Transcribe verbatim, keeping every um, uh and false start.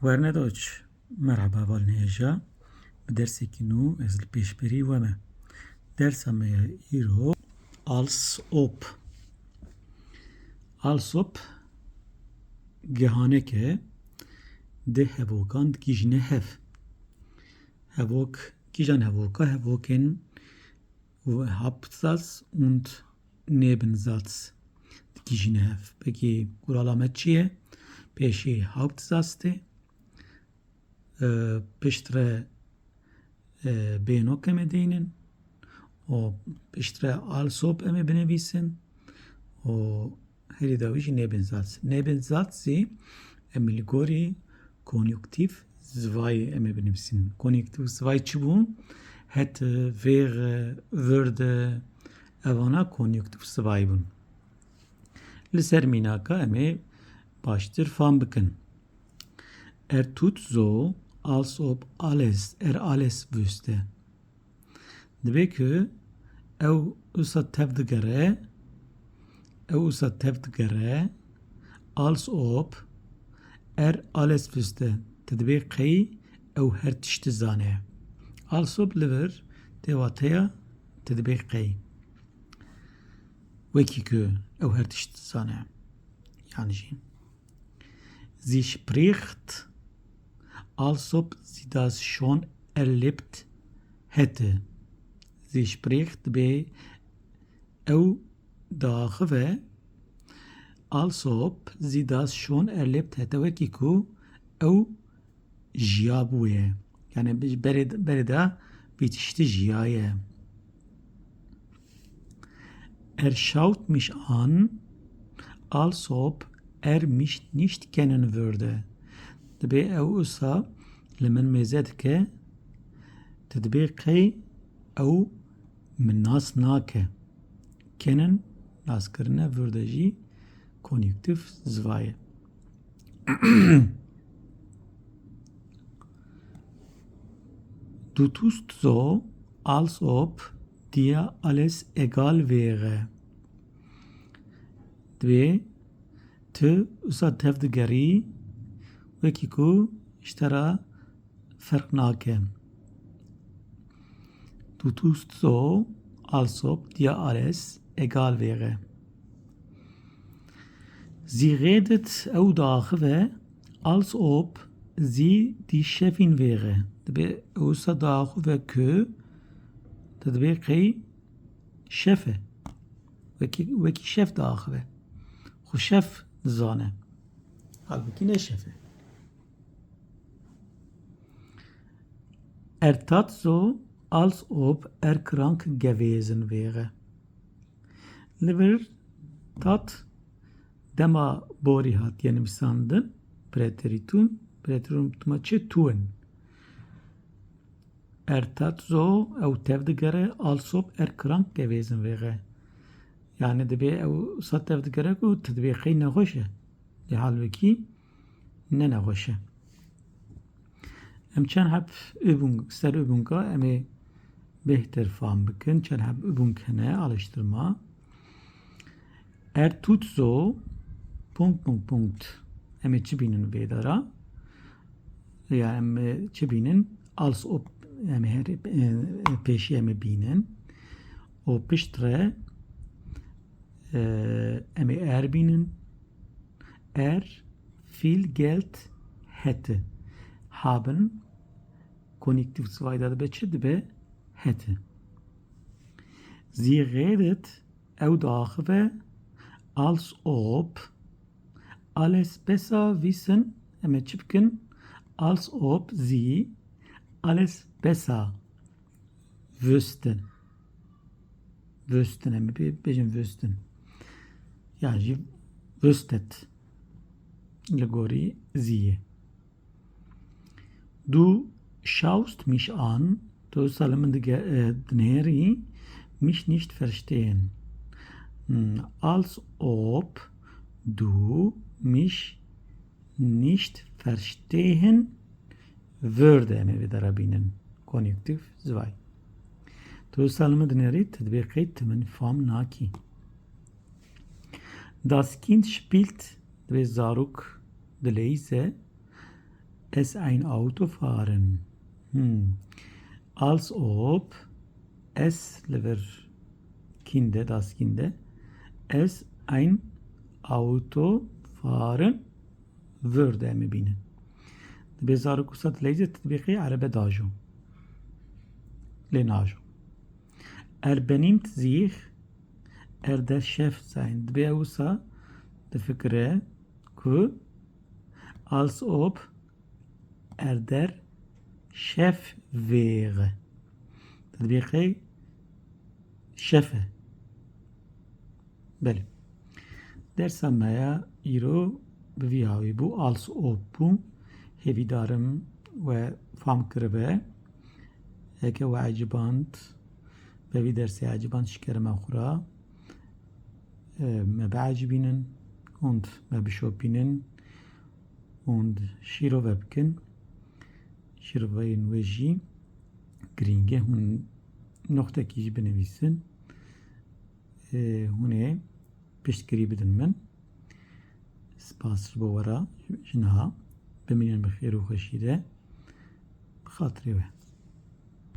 Werne Deutsch. Merhaba, hevalên hêja. Bi dersekî nû ez li pêşberî we me. Dersa me ya îro als ob. Als ob gehanek e, di hevokan digihîjine hev. Hevok, kîjan hevoka? Hevokên Hauptsatz und Nebensatz digihîjine hev. Peki kurala me çi ye? Pêşî Hauptsatz tê, e, piştre, e, bênok em ê deynin û piştre als ob em ê binivîsin û herî dawî jî Nebensatz. Nebensatz jî em ê li gorî Konjunktiv zwei em ê binivîsin. Konjunktiv zwei çi bû? Hätte, wäre, würde, evana Konjunktiv zwei bûn. Li ser mînaka em ê baştir fam bikin. Er tut so, als ob alles, er alles wüsste. Dibê ku ew wisa tev digere, ew wisa tev digere, als ob er alles wüsste, te dibê qey ew her tişt dizane. Als ob li vir tê wateya te dibê qey. Wekî ku ew her tişt dizane. Yan jî. Sie spricht, als ob sie das schon erlebt hätte. Sie spricht, dibê ew diaxive, als ob sie das schon erlebt hätte, wekî ku ew jiyabûye. Yani bi-, berê, berê de vî tiştî jiyaye. Er schaut mich an, als ob er mich nicht kennen würde. Dibê ew wisa li min mêze dike, tu dibê qey ew min nas nake. Kennen, naskirine, würde jî Konjunktiv zwei ye. Du tust so, als ob dir alles egal wäre. Dibê tu wisa tev digerî, wekî ku ji te re ferq nake. Du tust so, als ob dir alles egal wäre. Sie redet, ew diaxive, als ob sie die Chefin wäre. Dibê ew wisa diaxive ku te dibê qey şef e. Wekî, wekî şef diaxive. Xwe şef dizane. Halbûkî ne şef e. Er tat so, als ob er krank gewesen wäre. Li vir tat dema borî hatiye nivîsandin, Präteritum, Präteritum tuma çi? Tun. Er tat so, ew tev digere, als ob er krank gewesen wäre. Yani dibê ew wisa tev digere ku tu dibê qey nexweş e. Lê halbûkî ne nexweş e. Em çend heb Übung, ser Übunga em ê bêhtir fam bikin. Çend heb Übung hene, alıştırma. Er tut so, Punkt, Punkt, Punkt. Em ê çi bînin vê dara? Ya em ê çi bînin? Als ob, em ê her, e, pêşî em ê bînin. Û piştre, e, em ê er bînin. Er viel Geld hätte. Haben, Konjunktiv zwei de dibe çi dibe? Hätte. Sie redet, ew diaxive, als ob alles besser wissen, em ê çi bikin? Als ob sie alles besser wüssten. Wüssten, em ê bê-, bêjin wüssten. Yan jî wüsstet. Li gorî sie. Du schaust mich an, tu wisa li min dige-, e, dinêrî, mich nicht verstehen. Hmm, als ob du mich nicht verstehen würde, em ê vê dera bînin. Konjunktiv zwei. Tu wisa li min dinêrî, tu dibê qey tu min fam nakî. Das Kind spielt, dibê zarok dileyîze, Es ein Auto fahren. Hmm. Als ob es li vir kîn de, das kîn de, es ein Auto fahren würde, em ê bînin. Dibê zarok wisa dileyze, tu dibê qey erebe dajo. Lê najo. Er benimmt sich, er der Chef sein. Dibê ew wisa difikire ku als ob er der Chef wäre. Tu dibê qey şef e. Belê. Dersa me ya îro bi vî hawî bû, als ob bû. Hêvîdarim we fam kiribe. Heke we eciband, be vî dersê eciband, ji kerema xwe re, e, me biecibînin und me bişopînin und şîrove bikin. Şîroveyên we jî girîng e. Hûn noxtekî jî binivîsin. E, hûn ê piştgirî bidin min. Spas ji bo we re ji niha. Bimînin bi xêr û xweşî de. Bi xatirê we.